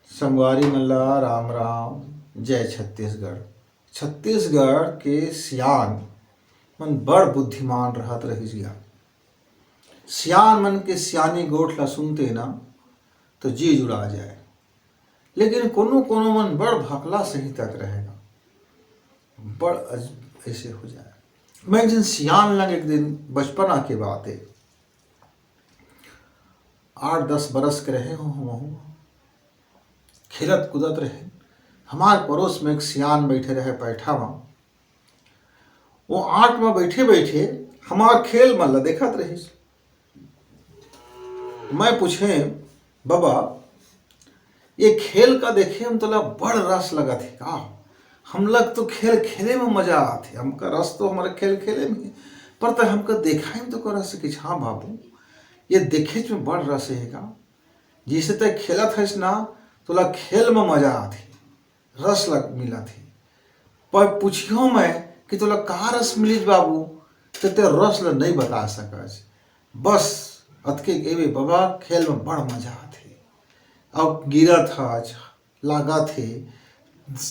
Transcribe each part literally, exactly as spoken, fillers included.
संगवारी मन ला राम राम, जय छत्तीसगढ़। छत्तीसगढ़ के सियान मन बड़ बुद्धिमान रहत रहिस गा। सियान मन के सियानी गोठ ला सुनते ना, तो जी जुड़ा जाए। लेकिन कोनो कोनो मन बड़ भकला सही तक रहेगा, बड़ अज-, ऐसे हो जाए। मैं जिन सियान लंग एक दिन, बचपना के बात है, आठ दस बरस के रहे हो हम, खेलत कूदत रहे। हमार पड़ोस में एक सियान बैठे रहे पैठा में। वो आठ में बैठे बैठे हमार खेल मन ला देखत रहिस। मैं पूछे, "बाबा, ये खेल का देखे में तोला बड़ रस लगत हे का? हम लग तो खेल खेले में मजा आत हे, हमका रस तो हमारे खेल खेले में हे, पर तै हमका देखाई में तो कर सके।" "हाँ बाबू, ये देखे में बड़ रस हे का? जैसे तै खेलत हस ना, तोला खेल में मजा आत हे, रस लग मिलत हे। पर पूछियो मैं कि तोला का रस मिलिस बाबू, तो तै रस ल नहीं बता सकस। बस अतके एवे बाबा, खेल में बड़ मजा आत हे। अब गिरत हच, लागत हे,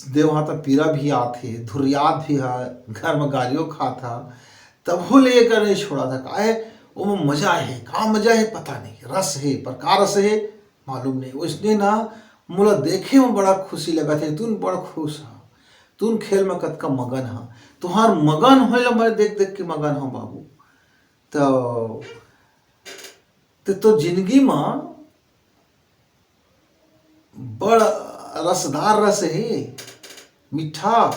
देव हाथ पीरा भी आत हे, धुरियात भी हा, घर में गालियो खात हा, तभो ले एकर नहीं छोड़ा था। काहे? ओमे मजा हे, का मजा हे पता नहीं, रस हे, पर का रस हे मालूम नहीं। उसने ना मोला देखे में बड़ा खुशी लगत हे, तुन बड़ खुश हा, तुन खेल में कतका मगन हा, तुहार मगन होए ला मैं देख देख के मगन हा बाबू। तो ते तो जिंदगी में बड़ रसदार रस हे, मीठा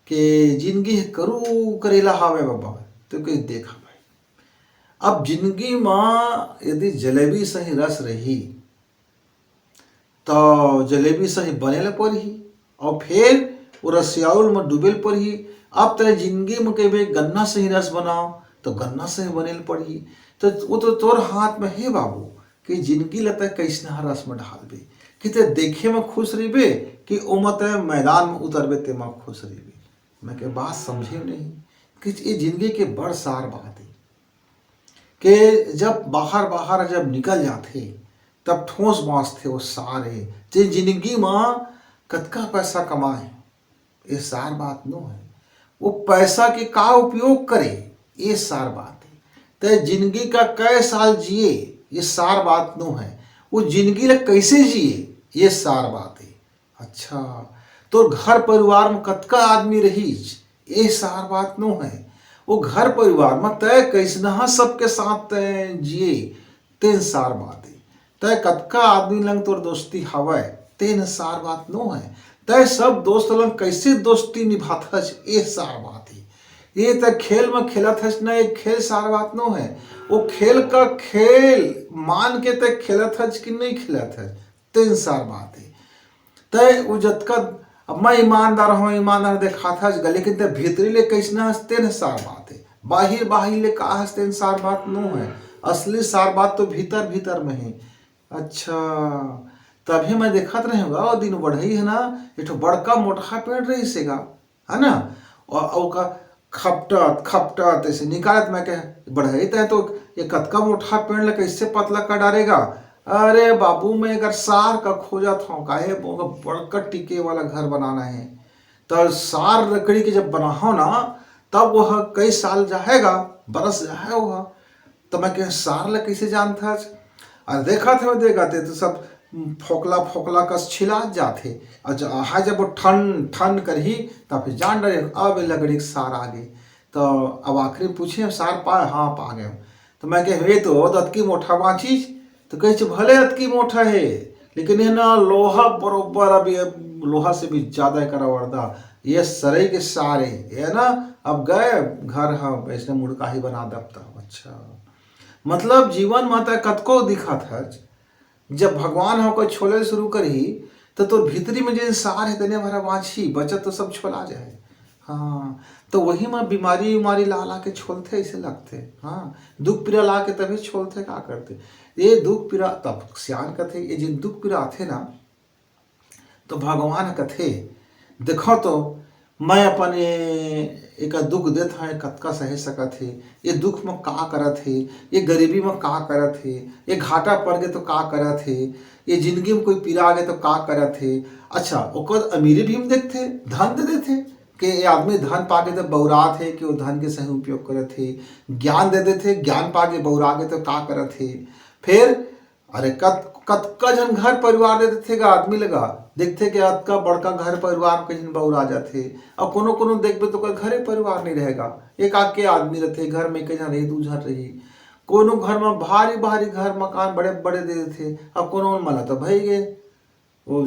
के जिंदगी हे करू करेला हावे बाबा। तो कही, "देखा भाई, अब जिंदगी में यदि जलेबी सही रस रही, तो जलेबी सही बने ल पड़ही, और फिर वो रसियाउल में डूबे ल पड़ही। अब तय जिंदगी में कहे गन्ना सही रस बनाओ, तो गन्ना सही बने ल पड़ही।" तो वो तो तोर हाथ में हे बाबू, कि जिंदगी ल तय कैसना रस में ढालबे, कि तय देखे में खुश रहिबे, कि ओमा तय मैदान में उतरबे, तेमा खुश रहिबे। मैं के बात समझे नहीं, कि ये जिंदगी के बड़ सार बात हे, कि जब बाहर, बाहर जब निकल जाथे, तब ठोस बांचथे वो सार हे। जे जिंदगी में कतका पैसा कमाए, ये सार बात नो हे। वो पैसा के का उपयोग करे, ये सार बात हे। तय जिंदगी का कै साल जिए, ये सार बात नो हे। वो जिंदगी ला कैसे जिए, ये सार बात हे। अच्छा, तोर घर परिवार में कतका आदमी रहीच, ये सार बात नो हे। वो घर परिवार में तय कैसना सबके साथ तय जिए, तेन सार बात हे। तय कतका आदमी लंग तोर दोस्ती हवय, तेन सार बात नो हे। तय सब दोस्त लंग कैसे दोस्ती निभाथस, ये सार बात हे। ये तय खेल में खेलत हस ना, ये खेल सार बात नो हे। वो खेल का खेल मान के तय खेलत हस कि नहीं खेलत हस, तेन सार बात हे। तय वो जतका, अब मैं ईमानदार हूँ, ईमानदार देखात हस, लेकिन तय भीतरी ले कैसना हस, तेन सार बात हे। बाहिर, बाहिर ले का हस, तेन सार बात नो हे। असली सार बात तो भीतर, भीतर में हे। अच्छा, तभी मैं देखत रहे होगा, वो दिन बढ़ई हे ना, एक ठो बड़का मोटहा पेड़ रहिस हे गा, है ना? और, और का खपटत, खपटत ऐसे निकालत, मैं कहे, "बढ़ई, तय तो ये कतका मोटहा पेड़ ला कैसे पतला कर डारेगा?" अरे बाबू, मैं एकर सार का खोजत हूँ, काहे ओकर बड़का टिके वाला घर बनाना हे। तो सार लकड़ी के जब बनाहो ना, तब वह कई साल जाहेगा, बरस जाहे वह। तो मैं कहे, "सार ला कैसे जानथस?" अरे देखत हे, देखत हे तो सब फोकला फोकला कस छिलात जात हे। और जब, हाँ, जब वो ठन ठन करही, तब फिर जान डरे, अब ये लकड़ी के सार आ गए। तो अब आखिरी पूछे, "सार पाए?" "हाँ, पा गए।" तो मैं कहे, "हे तो दतकी मोठा बाँचिस।" तो कहे, "भले अतकी मोठा हे, लेकिन ये ना लोहा बरोबर, अभी लोहा से भी ज्यादा एकर अवरदा, ये सरई के सार हे, ये ना अब गए घर, हम ऐसने मुड़काही बना दब तब।" अच्छा, मतलब जीवन में तय कतको दिखत हच, जब भगवान ह कोई छोले शुरू करही, तो तोर भीतरी में जेन सार हे, तेने भरा बाँचही, बचत तो सब छोला जाए। हाँ, तो वही में बीमारी उमारी ला ला के छोलथे, ऐसे लगथे। हाँ, दुख पीरा ला के तभी छोलथे, का करथे? ये दुख पीरा, तब सियान कथे, ये जेन दुख पीरा आथे ना, तो भगवान ह कथे, देखो तो, मैं अपन ये एक दुख देत हंव, कतका सहे सकत हे, ये दुख म का करत हे, ये गरीबी म का करत हे, ये घाटा पड़ गे तो का करत हे, ये जिंदगी म कोई पीरा आ गे तो का करत हे। अच्छा, ओकर अमीरी भी हम देखथे, धन दे देथे कि ये आदमी धन पाके तो बौरात हे कि वो धन के सही उपयोग करत हे, ज्ञान दे देथे, ज्ञान पाके बौरा गे तो का करत हे। फिर अरे कत कतका झन घर परिवार दे देथे गा आदमी लगा, देखथे कि अतका बड़का घर परिवार के झन बौरा जाथे। अब कोनो कोनो देखबे तो ओकर घरे परिवार नहीं रहेगा, एक आके आदमी रहथे घर में, एक झन रही, दू झन रही। कोनो घर में भारी भारी घर मकान बड़े बड़े दे देथे, अब कोनो मन ला तो भई गे, वो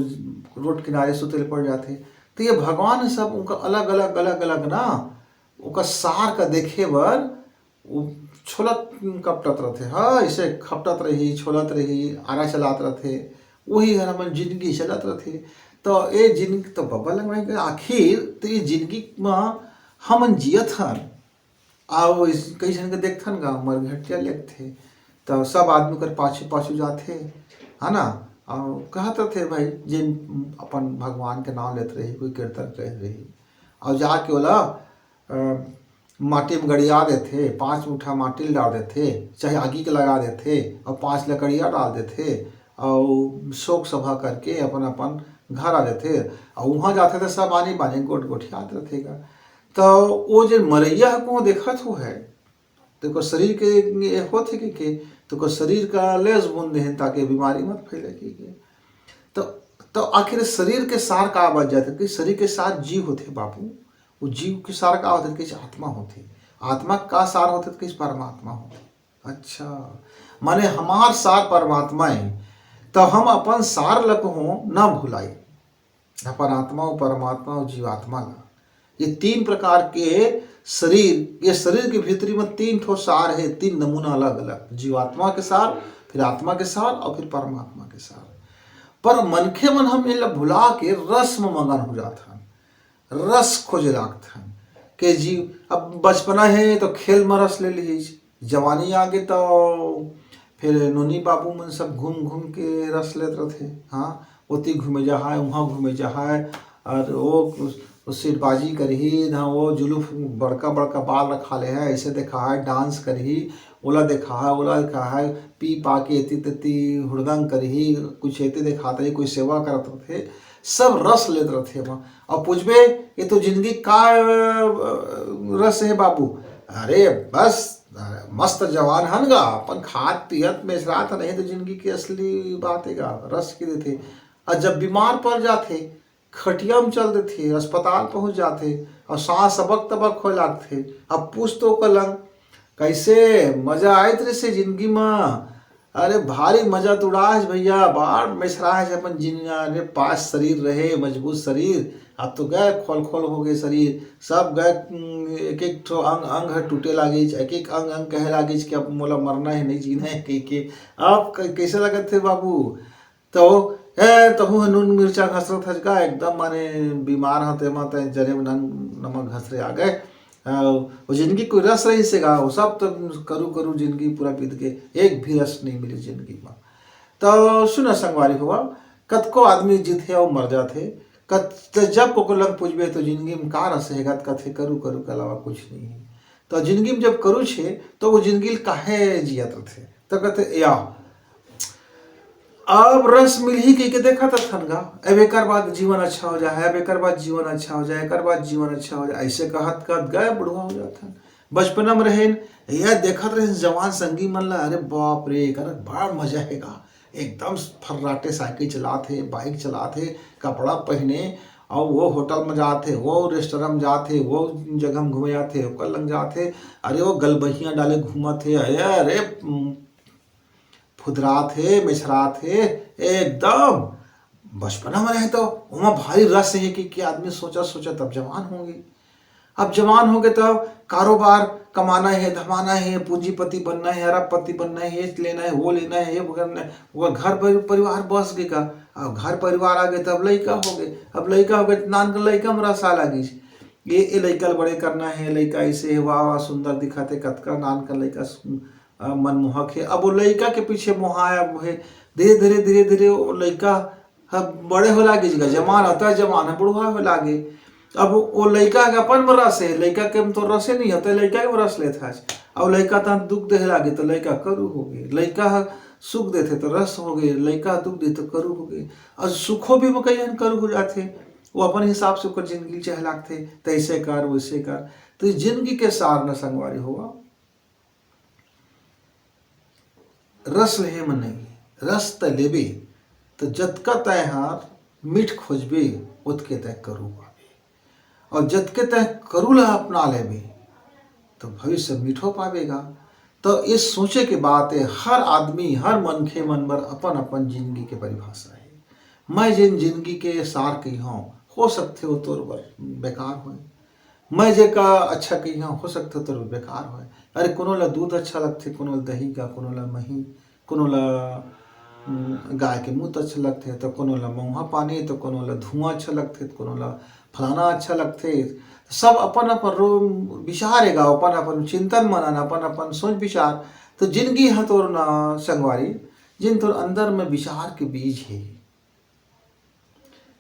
रोड किनारे सुते ले पड़ जाथे। तो ये भगवान सब उनका अलग अलग अलग अलग ना, ओकर सार का देखे बर वो छोलत कपटत रथे, हाँ, ऐसे खपटत रही, छोलत रही, आरा चलात रथे, वही हर हमन जिंदगी चलत रथे। तो ये जिंदगी तो बबा लंगवाई के आखिर तो ये जिंदगी म हमन जियत हन। आओ इस कई झन के देखथन गा, मर घटिया लेगथे, तो सब आदमी कर पाछू पाछू जाथे, है ना? और कहत रथे भाई, जिन अपन भगवान के नाम लेत रही, कोई कीर्तन करत रही, और जाके ओला अ, माटी में गड़िया देथे, पाँच मुठा माटी ल डाल देथे, चाहे आगी के लगा देथे, और पाँच लकड़िया डाल देथे, और शोक सभा करके अपन अपन घर आ देथे। और वहाँ जाथे तो सब आनी बानी गोट गोठियात रथे गा। तो वो जे मरैया ह को देखत हो है, तो ओकर शरीर के ये होथे कि के, तो ओकर शरीर का लेस बुन देहन ताकि बीमारी मत फैले कि के। तो तो आखिर शरीर के सार का बच जाथे कि शरीर के सार जीव होथे बाबू। वो जीव के सार का होथे? कहिस आत्मा होथे। आत्मा का सार होथे? कहिस परमात्मा होथे। अच्छा, माने हमार सार परमात्मा है, तो हम अपन सार ल कहूँ ना भुलाई, अपन आत्मा और परमात्मा और जीवात्मा ला। ये तीन प्रकार के शरीर, ये शरीर के भीतरी में तीन ठो सार है, तीन नमूना अलग अलग, जीवात्मा के सार, फिर आत्मा के सार और फिर परमात्मा के सार। पर मनखे मन हम ये ला भुला के रस में मगन हो जात हन, रस खोजे लागथन। के जी, अब बचपना है तो खेल में रस ले लीज, जवानी आगे तो फिर नोनी बाबू मन सब घूम घूम के रस लेत रथे। हाँ, ओती घूमे जहाय, वहाँ घूमे जहाय, और वो, वो सिरबाजी करही ना, वो जुलूफ बड़का बड़का बाल रखा ले है, ऐसे देखा है, डांस करही, ओला देखा है, ओला देखा है, पी पा के एती तेती हुड़दंग करही, कुछ एती देखात रही, कोई सेवा करत रथे, सब रस लेत रथे वहाँ। और पूछबे, ये तो जिंदगी का अ, रस है बाबू? अरे बस, अरे मस्त जवान हन गा, अपन खात पियत मेसरात नहीं तो जिंदगी की असली बात है गा, रस की देथे। और जब बीमार पड़ जाथे, खटिया में चल देथे, अस्पताल पहुंच जाथे और सांस सबक तबक होए लागथे। अब पूछ तो ओकर लंग, कैसे मजा आयत रहिसे जिंदगी में? अरे भारी मजा तो उड़ास भैया, बाढ़ मेसरास अपन जिन, अरे पास शरीर रहे, मजबूत शरीर, अब तो गए खोल खोल हो गए शरीर, सब गए। उम, एक एक ठो अंग अंग ह टूटे लागिस, एक एक अंग अंग कहे लागिस कि अब मोला मरना है, नहीं जीना है कह के। अब क- कैसे लगत थे बाबू? तो ए तहू ह नून मिर्चा घसरत हस का, एकदम माने बीमार ह तेमा, तय जरे में नमक घसरे आ गए। अ, वो जिंदगी कोई रस रहिसे गा, वो सब तो करू करू जिंदगी पूरा बीत गए, एक भी रस नहीं मिली जिंदगी में। तो सुन संगवारी हुआ, कतको आदमी जीत है और मर जात है। कत जब को लंग पूछबे तो जिंदगी में का रस है, कथे करू करू के अलावा कुछ नहीं है। तो जिंदगी में जब करू छे तो वो जिंदगी ल काहे जियत रथे? तो कहते या अब रस मिलही कह के देखत हन गा, अब एकर बाद जीवन अच्छा हो जाए, अब एकर बाद जीवन अच्छा हो जाए, एकर बाद जीवन अच्छा हो जाए, ऐसे कहत कहत गए बुढ़वा हो जात हन। बचपना में रहेन, ये देखत रहे जवान संगी मन ला, अरे बाप रे, एकर बड़ा मजा है गा, एकदम फर्राटे साइकिल चलात हे, बाइक चलात हे, कपड़ा पहने, और वो होटल में जात हे, वो रेस्टोरेंट में जात हे, वो जगह में घूमे जात हे, ओकर लंग जात हे, अरे वो गलबहिया डाले घूमत हे, अरे अरे फुदरात हे, मेछरात हे, एकदम बचपना में रहे तो ओमा भारी रस हे कि, कि आदमी सोचा सोचा तब जवान होंगे। अब जवान होंगे तब कारोबार कमाना हे, धमाना हे, पूंजीपति बनना हे, अरबपति बनना हे, ये लेना हे, वो लेना हे, ये करना हे। वो घर पर परिवार बस गे का, अब घर परिवार आ गए तब लइका हो गए। अब लइका हो गए, नान के लइका में रस आ लागिस। ये, ये लइका ल बड़े करना हे, लइका ऐसे हे, वाह वाह सुंदर दिखत हे, कतका नान का लइका सु- अ, मनमोहक हे। अब वो लइका के पीछे मोहाय अब हे, धीरे धीरे धीरे धीरे वो लइका ह बड़े हो लागे, जगह जवान होता है, जवान है बुढ़वा हो लागे। अब वो लइका के अपन में रस हे, लइका के में तो रसे नहीं होते, लइका के में रस लेत हस। अब लइका तहां दुख देहे लागे तो लइका करू हो गे, लइका ह सुख देथे तो रस हो गे, लइका ह दुख दे तो करू हो गे। और सुखो भी में कई झन करू हो जाथे, वो अपन हिसाब से ओकर जिंदगी चहे लागथे, तैसे कर वैसे कर। तो ये जिंदगी के सार न संगवारी हो, रस लेहे में नहीं, रस त लेबे, तो जतका तय हार मीठ खोजबे, ओतके तय करू पाबे। और जतके तय करू ला अपना लेबे, तो भविष्य मीठो पाबेगा। तो ये सोचे के बात है, हर आदमी, हर मनखे मन बर अपन अपन जिंदगी के परिभाषा है। मैं जिन जिंदगी के सार कही हूँ, हो सकथे वो तोर बर बेकार होए। मैं जेका अच्छा कही हूँ, हो सकथे तोर बर बेकार होए। अरे, कोनो ला दूध अच्छा लगथे, कोनो ला दही का, कोनो ला मही, कोनो ला, उम, गाय के मूत अच्छा लगथे, तो कोनो ला मऊहा पानी, तो कोनो ला धुआं अच्छा लगथे, तो कोनो ला फलाना अच्छा लगथे। सब अपन अपन रो-, विचार हे गा, अपन अपन चिंतन मनन, अपन अपन सोच विचार। तो जिंदगी ह तोर ना संगवारी, जिन तोर अंदर में विचार के बीज हे,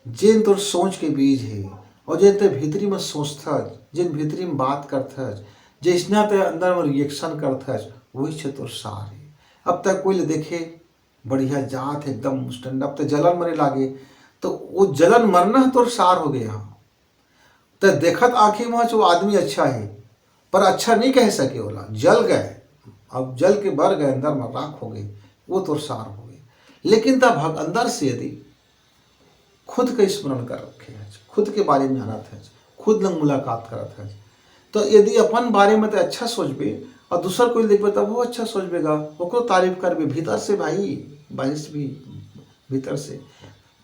जेन तोर सोच के बीज हे, और जेन ते भीतरी में सोचथस, जेन भीतरी में बात करथस, जैसना ते अंदर में रिएक्शन करथस, वही छे तोर सार हे। अब तक कोई ले देखे, बढ़िया जात हे एकदम स्टैंडअप, ते जलन मरे लागे, तो वो जलन मरना तोर सार हो गया। ते देखत आंखी में जो आदमी अच्छा है, पर अच्छा नहीं कह सके ओला, जल गए। अब जल के बर गए, अंदर में राख हो गए, वो तोर सार हो गए। लेकिन तब भग-, अंदर से यदि खुद के स्मरण कर रखे हस, खुद के बारे में जानत हस, खुद लंग मुलाकात करत हस, तो यदि अपन बारे में ते अच्छा सोचबे और दूसर कोई देखबे, तब वो अच्छा सोचबे गा, ओकरो तारीफ करबे भीतर से भाई, बाहर से भी, भीतर से,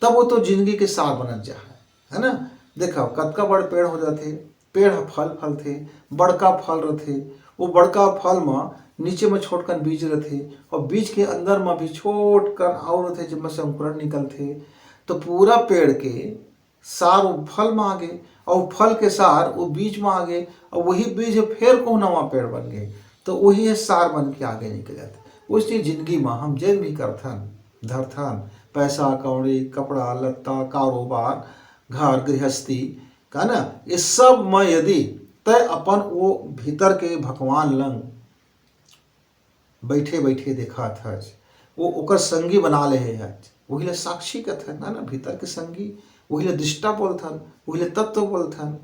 तब वो तो जिंदगी के सार बनत जा है, है ना? देखा, कतका बड़ पेड़ हो जाथे, पेड़ ह फल फलथे, बड़का फल रथे, वो बड़का फल म नीचे म छोटकन बीज रथे, और बीज के अंदर म भी छोटकन अउ रथे, जेमा से अंकुरण निकलथे। तो पूरा पेड़ के सार वो फल म आ गे, और फल के सार वो बीज म आ गे, और वही बीज ह फेर को नवा पेड़ बन गे, तो वही ह सार बन के आगे निकल जाथे। वैसने जिंदगी म हम जेन भी करथन, धरथन, पैसा, कौड़ी, कपड़ा, लत्ता, कारोबार, घर गृहस्थी, का ना, ये सब म यदि तय अपन वो भीतर के भगवान लंग बैठे बैठे देखत हस, वो ओकर संगी बना ले हस, वही ले साक्षी कथन, है ना, भीतर के संगी, वही ले दृष्टा बोलथन, वही ले तत्व बोलथन,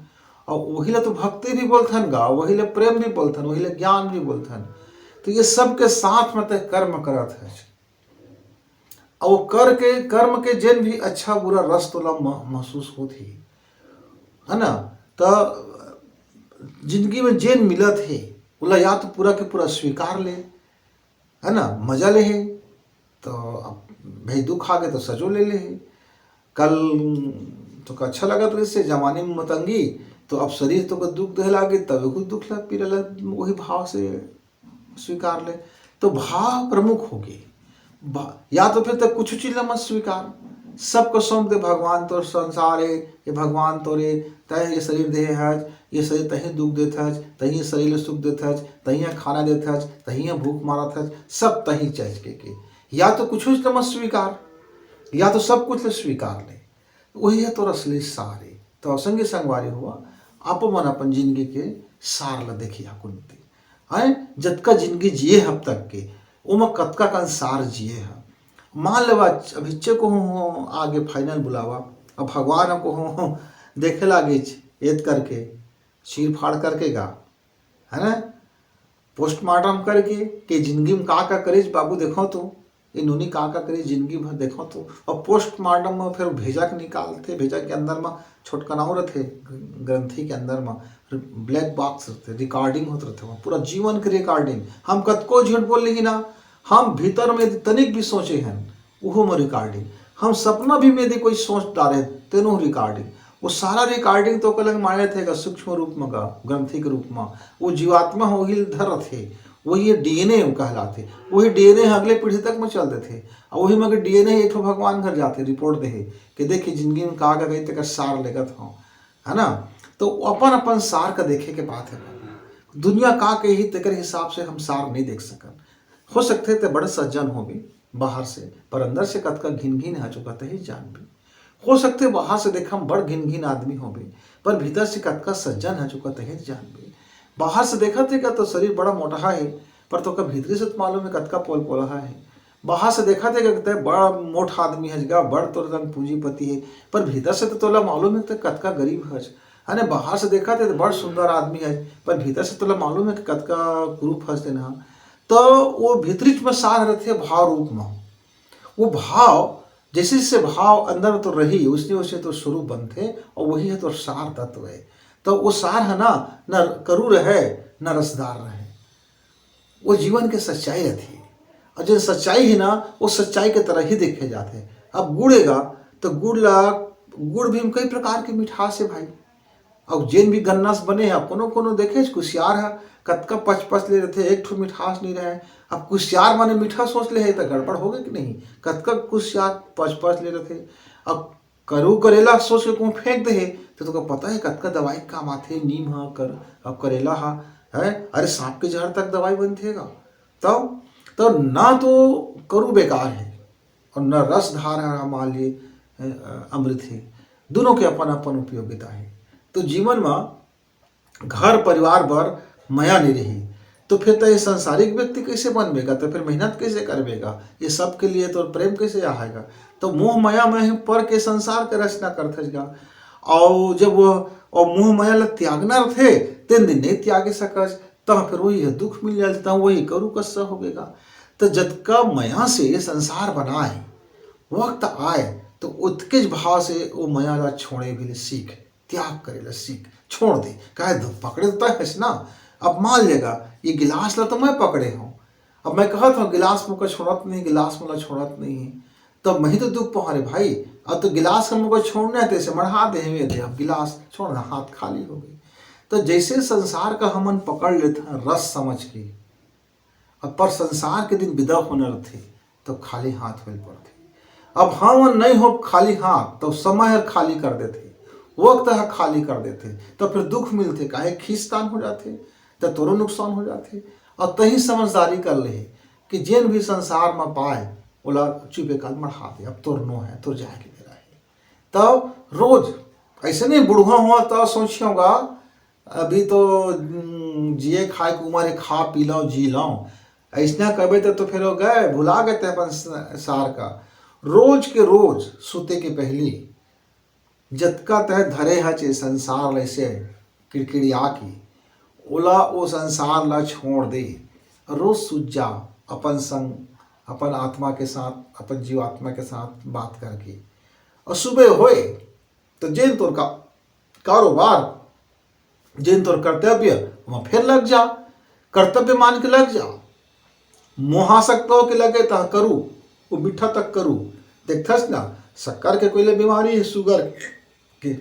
और वही ले तो भक्ति भी बोलथन गा, वही ले प्रेम भी बोलथन, वही ले ज्ञान भी बोलथन। तो ये सब के साथ में तय कर्म करत हस, और वो कर के, कर्म के जेन भी अच्छा बुरा रस तोला म-, महसूस होत ही, है ना? तो जिंदगी में जेन मिलत हे, ओला या तो पूरा के पूरा स्वीकार ले, है ना, मजा ले हे। तो अब भाई दुख आ गए तो सजो ले ले हे। कल तो का अच्छा लगा तो इससे जवानी में मतंगी, तो अब शरीर तो का दुख दे लागे, तब कुछ दुख ला पीरा ला वही भाव से स्वीकार ले। तो भाव प्रमुख होगे। भा-, या तो फिर तय कुछ चीज ला मत स्वीकार, सबको सौंप दे, भगवान तोर संसार हे, ये भगवान तोरे, तय ये शरीर देहे हच, ये शरीर तही दुख देत हच, तही ये शरीर ला सुख देत हच, तही ये खाना देत हच, तही ये भूख मारत हच, सब तही चीज के, के। या तो कुछ चीज ला मत स्वीकार, या तो सब कुछ ला स्वीकार ले। वही है तोर असली सार हे। तो संगी संगवारी हुआ, आप मन अपन जिंदगी के सार ला देखिया कुंती। हैं, जतका जिंदगी जिए ह अब तक के, ओमा कतका कन सार जिए ह। मान लेवा, अभिच्चे को हो, हो आगे फाइनल बुलावा, अब भगवान को हो, हो देखे लागिच, एत करके, चीर फाड़ करके गा, है ना? पोस्टमार्टम करके, के जिंदगी में का का करेच बाबू, देखो तो, ये नोनी का का करेच जिंदगी भर, देखो तो। और पोस्टमार्टम में फिर भेजा के निकालथे, भेजा के अंदर में छोटकनाऊ रथे, ग्रंथि के अंदर में ब्लैक बॉक्स रथे, रिकॉर्डिंग होत रथे, वहाँ पूरा जीवन के रिकॉर्डिंग। हम कतको झूठ बोल लेही ना, हम भीतर में यदि तनिक भी सोचे हन, उहो में रिकॉर्डिंग। हम सपना भी में यदि कोई सोच डारे, तेनो रिकॉर्डिंग। वो सारा रिकॉर्डिंग तो ओकर लंग माने थे का सूक्ष्म रूप में का, ग्रंथि के रूप में। वो जीवात्मा ह वही धर रथे, वही डीएनए कहलाथे। वही डीएनए ह अगले पीढ़ी तक में चल देथे। और वही में अगर डीएनए एक ठो भगवान घर जाथे, रिपोर्ट देहे कि देखिए जिंदगी में का का कही तेकर सार लेगत हो, है ना? तो अपन अपन सार का देखे के बात है। दुनिया का कही तेकर हिसाब से हम सार नहीं देख सकन। हो सकथे ते बड़े सज्जन होबे बाहर से, पर अंदर से कतका घिन घिन है, जो कतही जानबे। हो सकथे बाहर से देखम बड़ घिन घिन आदमी होबे, पर भीतर से कतका सज्जन है, चुका तही जानबे। बाहर से देखत हे का तो शरीर बड़ा मोटहा है, पर तोका भीतरी से तो मालूम है कतका पोल पोलहा है। बाहर से देखत हे का ते बड़ा मोट आदमी है गा, बड़ तोर तन पूंजीपति है, पर भीतर से तो तोला मालूम है ते कतका गरीब हस। है ना, बाहर से देखत हे तो बड़ सुंदर आदमी है, पर भीतर से तोला मालूम है कि कतका कुरूप हस तेन हा। तो वो भीतरीच में सार रहते भाव रूप में। वो भाव, जैसे जैसे भाव अंदर तो रही, उसने उसने तो स्वरूप बनते, और वही है तो सार तत्व है। तो वो सार है ना, न करू रहे, न रसदार रहे। वो जीवन के सच्चाई रहती है। और जो सच्चाई है ना, वो सच्चाई के तरह ही देखे जाते हैं। अब गुड़ एगा, तो गुड़ ला, गुड़ भी में कई प्रकार के मिठास है भाई। अब जेन भी गन्ना से बने हैं, अब कोनो कोनो देखे कुसियार है, कतका पच पच ले रहते, एक ठो मिठास नहीं रहे। अब कुसियार माने मीठा सोच ले है, तो गड़बड़ होगे कि नहीं? कतका कुसियार पच पच ले रहते। अब करू करेला सोच के कहूँ फेंक दे हे, तो तोका पता है कतका दवाई के काम आथे, नीम हा, कर, अब करेला हा, है, अरे सांप के जहर तक दवाई बनथे गा। तब, तो ना तो करू बेकार है और न रसधार है, मान लिए, अ, अमृत है। दोनों के अपन अपन उपयोगिता है। तो जीवन में घर परिवार बर मया नहीं रही, तो फिर तो ये सांसारिक व्यक्ति कैसे बनबेगा? तो फिर मेहनत कैसे करबेगा? ये सब के लिए तो प्रेम कैसे आएगा? तो मोह मया में ही पर के संसार के रचना करथस गा। और जब वो, और मोह मया ला त्यागना रथे, तेन दिन नहीं त्यागे सकस, तहाँ फिर वही है दुख मिल जाए, तहाँ वही करू कस्सा होगेगा। तो जतका मया से ये संसार बनाए, वक्त आए, तो उतकेच भाव से वो मया ला छोड़े भी ले सीख, त्याग करे ला सीख, छोड़ दे। काहे दो पकड़े तो तय हस ना। अब मान लेगा, ये गिलास ला तो मैं पकड़े हूँ, अब मैं कहत हूँ गिलास मोका छोड़त नहीं, गिलास मोला छोड़त नहीं है, तब मैं ही तो दुख पहुँच रे भाई। अब तो गिलास का मोका छोड़ना है, तो इसे मढ़ा दे, हमें दे, अब गिलास छोड़ना, हाथ खाली हो गई। तो जैसे संसार का हमन पकड़ लेते हैं रस समझ के, अब पर संसार के दिन विदा होना रहथे, तो खाली हाथ होल पड़थे। अब हमन नहीं हो खाली हाथ, तो समय हर खाली कर देथे, वक्त हर खाली कर देथे, तो फिर दुख मिलथे, काहे खींचतान हो जाथे, तो तोरो नुकसान हो जाथे। और तही समझदारी कर ले कि जेन भी संसार में पाए, ओला चुपे काल मढ़ा दे, अब तोर नो है, तोर जाए के बेरा है। तब रोज ऐसे नहीं बुढ़वा हुआ तो सोचियोगा, अभी तो, हम्म, जिए खाए के उम्र है, खा पी लो, जी लो। ऐसना कबे तो, तो फिर हो गए, भुला गए थे अपन स-, सार का। रोज के रोज सुते के पहली जतका तह धरे हच ए संसार ल ऐसे किड़किड़िया के, ओला ओ संसार ला छोड़ दे। रोज सुत जा अपन संग, अपन आत्मा के साथ, अपन जीवात्मा के साथ बात करके। और सुबह होए तो जेन तोर का कारोबार, जेन तोर कर्तव्य, वहाँ फिर लग जा, कर्तव्य मान के लग जा। मोहासक्त होके लगे तह करू, वो मीठा तक करू। देखथस ना, शक्कर के कोई ले बीमारी है, शुगर के।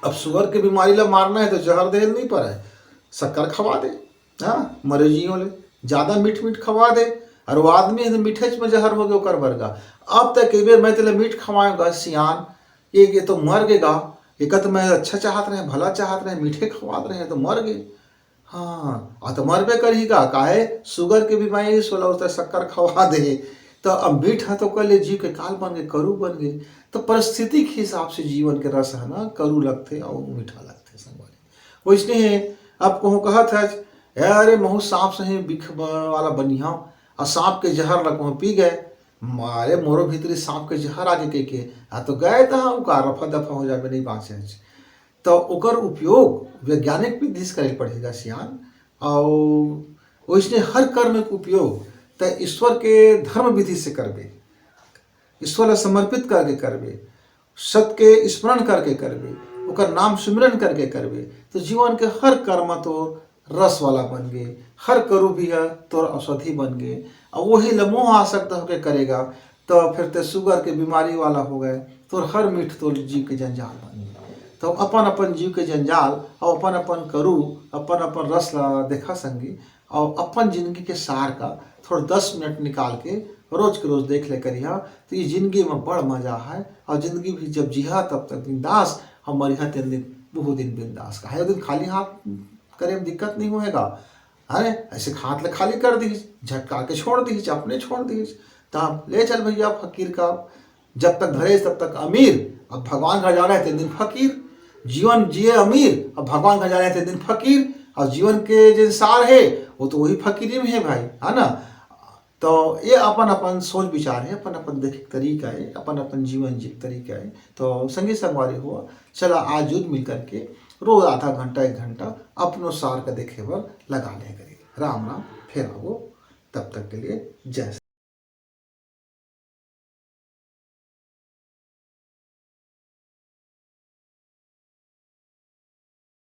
अब शुगर के बीमारी ला मारना है तो जहर देहे नहीं पड़े, शक्कर खवा दे। हाँ, मरे जियो ले, ज्यादा मीठ मीठ खवा दे। और वो आदमी है तो मीठे में जहर हो गया ओकर बरगा। अब तक एक बेर मैं तेला मीठ खवाऊंगा सियान, ये, ये तो मर गेगा, एका तो मैं अच्छा चाहत रहे, भला चाहत रहे, मीठे खवात रहे तो मर गे। हाँ, आ तो मरबे करही का, काहे शुगर के बीमारी से ओला ओतका शक्कर खवा दे। तो अब मीठ ह तो कर ले, जीव के काल बन गए, करू बन गए। तो परिस्थिति के हिसाब से जीवन के रस है ना, करू लगथे और मीठा लगथे संगवारी। वैसने है, अब कहूँ कहत है, "ए, अरे महू सांप से ही बिख ब-, वाला बनिहा, और सांप के जहर ला कहूँ पी गए, मारे मोरो भीतरी सांप के जहर आगे के के, आ तो गए तो हम का रफा दफा हो जाबे, नहीं बाँचे।" तो ओकर उपयोग वैज्ञानिक विधि से करे पड़ेगा सियान। और वैसने हर कर्म के उपयोग त ईश्वर के धर्म विधि से करबे, ईश्वर ला समर्पित करके करबे, सत के स्मरण करके करबे, ओकर नाम सुमिरन करके करबे, तो जीवन के हर कर्म तो रस वाला बन गे, हर करू भी है तोर औषधि बन गे। और वही ल मोह आसक्त होके करेगा, तो फिर ते शुगर के बीमारी वाला हो गए, तोर हर मीठ तोर जीव के जंजाल बन गे। तो अपन अपन जीव के जंजाल और अपन अपन करू, अपन अपन रस ला देखा संगी, और अपन जिंदगी के सार का थोड़ा दस मिनट निकाल के रोज के रोज देख ले करिहा, तो ये जिंदगी में बड़ मजा है। और जिंदगी भी जब जिहा तब तक बिंदास, और मरिहा तेन दिन बहुत दिन बिंदास। काहे ओ दिन खाली हाथ करे में दिक्कत नहीं होएगा। अरे ऐसे हाथ ले खाली कर दीस, झटका के छोड़ दीस, अपने छोड़ दीस। तब ले चल भैया फकीर का, जब तक धरे तब तक अमीर, अब भगवान घर जाना है तेन दिन फकीर। जीवन जिए अमीर, अब भगवान का जाने थे दिन फकीर। और जीवन के जो सार है, वो तो वही फकीरी में है भाई, है ना? तो ये अपन अपन सोच विचार है, अपन अपन देखे के तरीका है, अपन अपन जीवन जिए के तरीका है। तो संगी संगवारी हो, चला आज जुट मिल करके रोज आधा घंटा एक घंटा अपनो सार का देखे बर लगा ले करी। राम राम, फिर आओ, तब तक के लिए जय श्री